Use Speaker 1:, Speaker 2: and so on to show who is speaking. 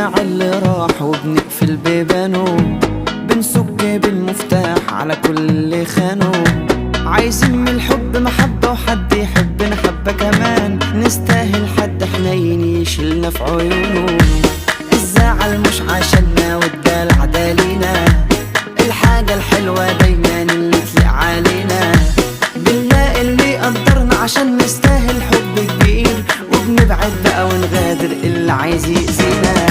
Speaker 1: الوداع اللي راح وبنقفل بيبانه، بنسك بالمفتاح على كل اللي خانه. عايزين من الحب محبة وحد يحبنا حبة كمان، نستاهل حد حنين يشيلنا في عيونه. الزعل مش عشاننا والدلع ده لينا، الحاجة الحلوة دايما اللي تليق علينا. بنلاقي اللي قدرنا عشان نستاهل حب كبير، وبنبعد بقى ونغادر اللي عايز يأذينا.